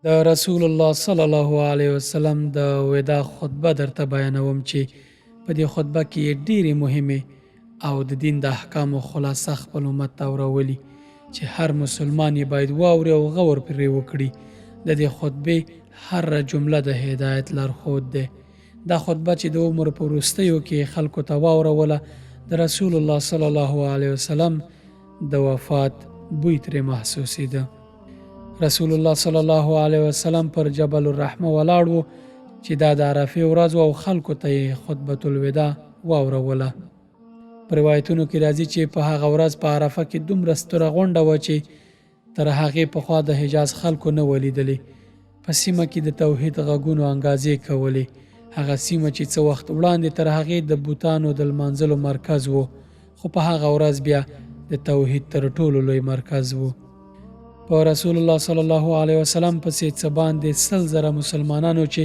د رسول الله صلی الله علیه وسلم د وداع خطبه درته بیانوم چې په دې خطبه کې یې ډېرې مهمې او د دین د احکامو خلاصه خپل امت ته اورولي چې هر مسلمان یې باید واوري او غور پرې وکړي. د دې خطبې هره جمله د هدایت لارښود دی. دا خطبه چې د عمر په وروستیو کې یې خلکو ته واوروله، د رسول الله صلی الله علیه وسلم د وفات بوی ترې محسوسېده. رسول الله صلی الله علیه وسلم پر جبل الرحمه ولاړ و چې دا د عرفې ورځ وه او خلکو ته یې خطبة الوداع واوروله. په روایتونو کې راځي چې په هغه ورځ په عرفه کې دومره ستره غونډه وه چې تر هغې پخوا د حجاز خلکو نه وه لیدلې. په سیمه کې د توحید غږونو انګازې کولې. هغه سیمه چې څه وخت وړاندې تر هغې د بتانو د لمانځلو مرکز و، خو په هغه ورځ بیا د توحید تر ټولو لوی مرکز و. په رسول الله صلی الله علیه وسلم پسې څه باندې 100,000 مسلمانانو چې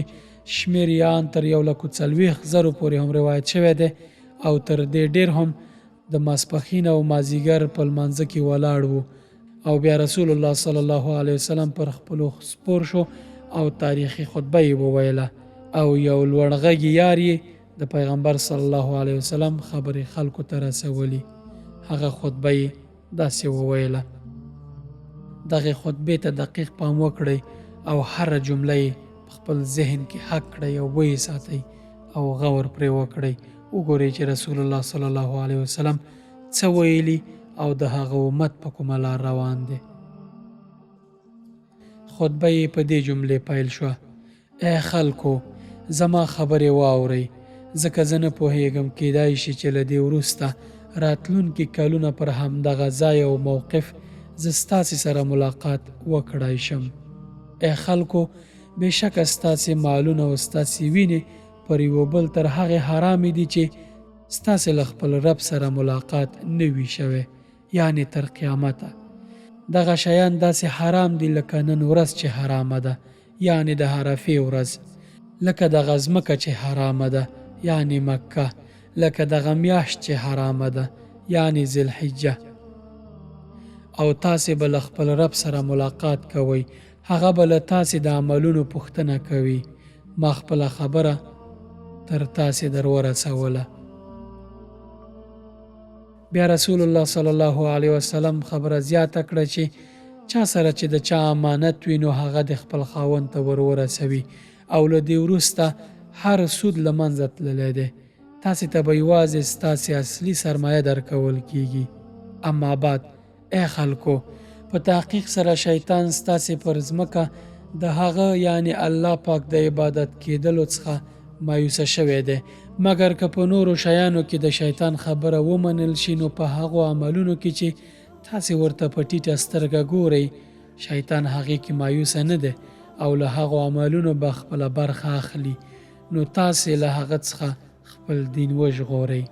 شمېر یې آن تر یو لکو څلوېښت زرو پورې هم روایت شوی دی او تر دې ډېر هم د ماسپښین او مازیګر په لمانځه کې ولاړ وو او بیا رسول الله صلی الله علیه وسلم پر خپلو سپور شو او تاریخي خطبه یې وویله او یو لوړ غږي یار یې د پیغمبر صلی الله علیه وسلم خبرې خلکو ته رسولي. هغه خطبه یې داسې وویله. دغې خطبې ته دقیق پام وکړئ او هره جمله یې په خپل ذهن کې حک کړئ او ویې ساتئ او غور پرې وکړئ. وګورئ چې رسول الله صلی الله علیه وسلم څه ویلي او د هغه امت په کومه لار روان دی. خطبه یې په دې جملې پیل شوه، ای خلکو! زما خبرې واورئ، ځکه زه نه پوهېږم کېدای شي چې له دې وروسته راتلونکي کلونه پر همدغه ځای او موقف زه ستاسې سره ملاقات وکړای شم. ای خلکو! بېشکه ستاسې مالونه او ستاسې وینې پر یوه بل تر هغې حرامې دي چې ستاسې له خپل رب سره ملاقات نه وي شوی، یعنې تر قیامته. دغه شیان داسې حرام دي لکه نن ورځ چې حرامه ده، یعنې د عرفې ورځ، لکه دغه ځمکه چې حرامه ده، یعنې مکه، لکه دغه میاشت چې حرامه ده، یعنې ذی الحجه. او تاسې به له خپل رب سره ملاقات کوئ، هغه به له تاسې د عملونو پوښتنه کوي. ما خپله خبره تر تاسې در ورسوله. بیا رسول الله صلی الله علیه وسلم خبره زیاته کړه چې چا سره چې د چا امانت وي نو هغه د خپل خاوند ته ور ورسوي او له دې وروسته هر سود له منځه تللی دی. تاسې ته به یوازې ستاسې اصلي سرمایه درکول کیږي. اما بعد، ای خلکو! په تحقیق سره شیطان ستاسې پر ځمکه د هغه، یعنې الله پاک، د عبادت کېدلو څخه مایوسه شوی دی، مګر که په نورو شیانو کې د شیطان خبره ومنل شي نو په هغو عملونو کې چې تاسې ورته په ټیټه سترګه ګورئ شیطان هغې کې مایوسه نه دی او له هغو عملونو به خپله برخه اخلي نو تاسې له هغه څخه خپل دین وژغورئ.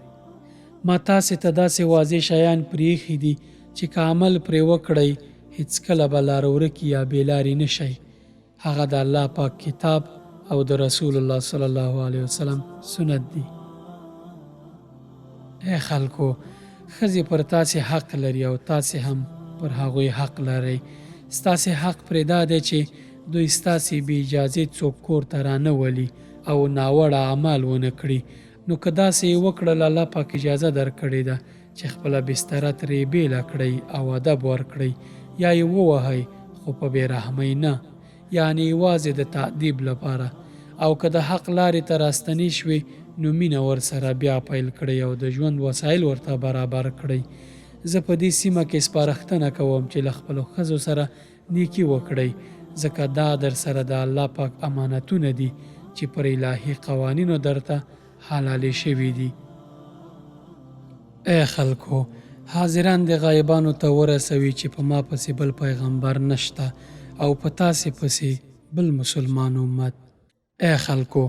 ما تاسې ته داسې واضح شیان پرې ایښي دي چې که عمل پرې وکړئ هیڅکله به لارورکي یا بې لارې نه شئ، هغه د الله پاک کتاب او د رسول الله صلی الله علیه وسلم سنت دي. ای خلکو! ښځې پر تاسې حق لري او تاسې هم پر هغوی حق لرئ، ستاسې حق پرې دا دی چې دوی ستاسې بې اجازې څوک کور ته رانه ولي او ناوړه اعمال ونه کړي، نو که داسې یې وکړل الله پاک اجازه درکړې ده چې خپله بستره ترې بېله کړئ او ادب ورکړئ یا یې ووهئ خو په بې رحمۍ نه یعنې یوازې د تأدیب لپاره او که د حق لارې ته راستنې شوې نو مینه ورسره بیا پیل کړئ او د ژوند وسایل ورته برابر کړئ. زه په دې سیمه کې سپارښتنه کوم چې له خپلو ښځو سره نیکي وکړئ ځکه دا درسره د الله پاک امانتونه دي چې پر الهي قوانینو درته حلالې شوي دي. ای خلکو! حاضران دې غایبانو ته ورسوي چې په ما پسې بل پیغمبر نشته او په تاسې پسې بل مسلمان امت. ای خلکو!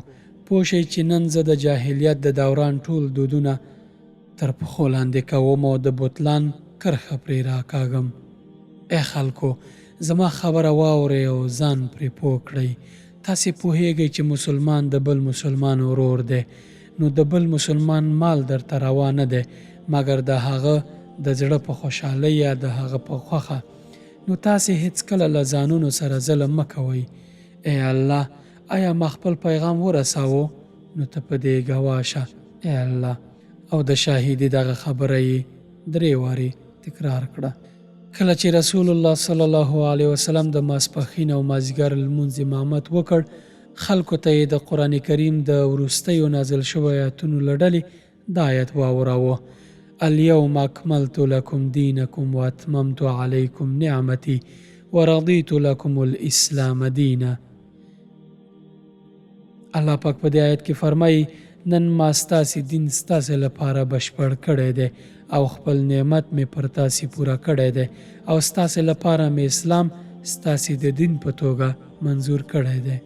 پوه شئ چې نن زه د جاهلیت د دوران ټول دودونه تر پښو لاندې کوم او د بطلان کرښه پرې راکاږم. ای خلکو! زما خبره واورئ او ځان پرې پوه کړئ. تاسې پوهېږئ چې مسلمان د بل مسلمان ورور دی، نو د بل مسلمان مال درته روا نه دی، مګر د هغه د زړه په خوشحالۍ یا د هغه په خوښه. نو تاسې هېڅکله له ځانونو سره ظلم مه کوئ. ای الله! ایا ما خپل پیغام ورساوه؟ نو ته په دې ګواه شه ای الله! او د شاهدي دغه خبره یې درې وارې تکرار کړه. کله چې رسول الله صلی الله علیه وسلم د ماسپښین او مازیګر لمونځ امامت وکړ، خلکو ته یې د قرآن کریم د وروستیو نازل شویو آیتونو له ډلې دا آیت واوراوه، الیوم اکملت لکم دینکم واتممت علیکم نعمتي ورضیت لکم الاسلام دینا. الله پاک په دې آیت کې فرمایي، نن ما ستاسې دین ستاسې لپاره بشپړ کړی دی او خپل نعمت مې پر تاسې پوره کړی دی او ستاسې لپاره مې اسلام ستاسې د دین په توګه منظور کړی دی.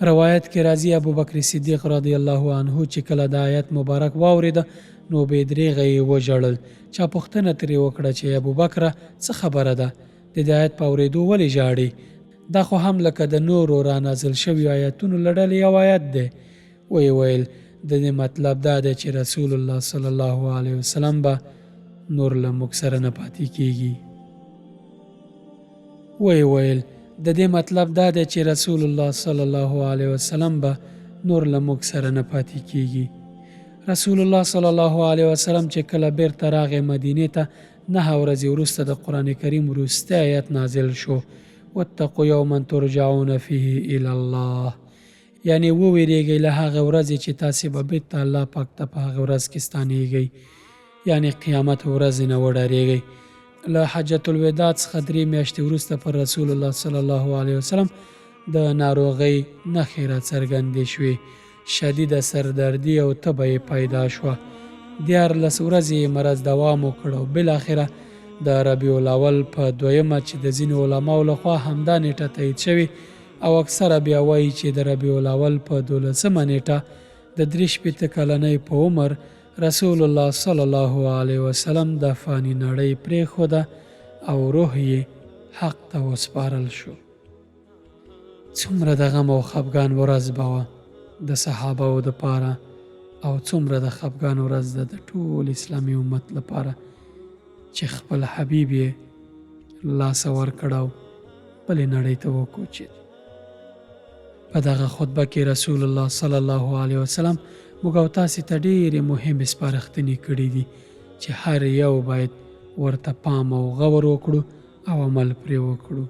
روایت کې راځي ابوبکر صدیق رضی الله عنه چې کله دا آیت مبارک واورېده نو بې درېغه یې وژړل. چا پوښتنه ترې وکړه چې ای ابوبکره څه خبره ده؟ د دې آیت په اورېدو ولې ژاړې؟ دا خو هم لکه د نورو را نازل شویو آیتونو له ډلې یو آیت دی. ویې ویل، د دې مطلب دا دی چې رسول الله صلی الله علیه وسلم به نور له موږ سره نه پاتې کېږي. ویې ویل، د دې مطلب دا دی چې رسول الله صلی الله علیه وسلم به نور له موږ سره نه پاتې کېږي. رسول الله صلی الله علیه وسلم چې کله بېرته راغی مدینې ته نهه ورځې وروسته د قرآن کریم وروستی آیت نازل شو، واتقوا یوما ترجعون فیه الی الله، یعنې وویریږئ له هغې ورځې چې تاسې به بیرته الله پاک ته په هغې ورځ کې ستانیږئ، یعنې قیامت ورځې نه وډاریږئ. له حجة الوداع څخه درې میاشتې وروسته پر رسول الله صلی الله علیه وسلم د ناروغۍ نښې راڅرګندې شوې، شدیده سردردي او تبه یې پیدا شوه. 13 ورځې یې مرض دوام وکړ او بالاخره د ربیع الاول په دویمه چې د ځینو علماو له خوا همدا نېټه تایید شوې او اکثره بیا وایي چې د ربیع الاول په دولسمه نېټه د 63 کلنۍ په عمر رسول الله صلی الله علیه وسلم دا فاني نړۍ پرېښوده او روح یې حق ته وسپارل شو. څومره د غم او خفګان ورځ به وه د صحابه و د پاره او څومره د خفګان ورځ ده د ټول اسلامي امت لپاره چې خپل حبیب یې لاسه ورکړ او بلې نړۍ ته وکوچید. په دغه خطبه کې رسول الله صلی الله علیه وسلم موږ او تاسې ته ډېرې مهمې سپارښتنې کړې دي چې هر یو باید ورته پام او غور وکړو او عمل پرې وکړو.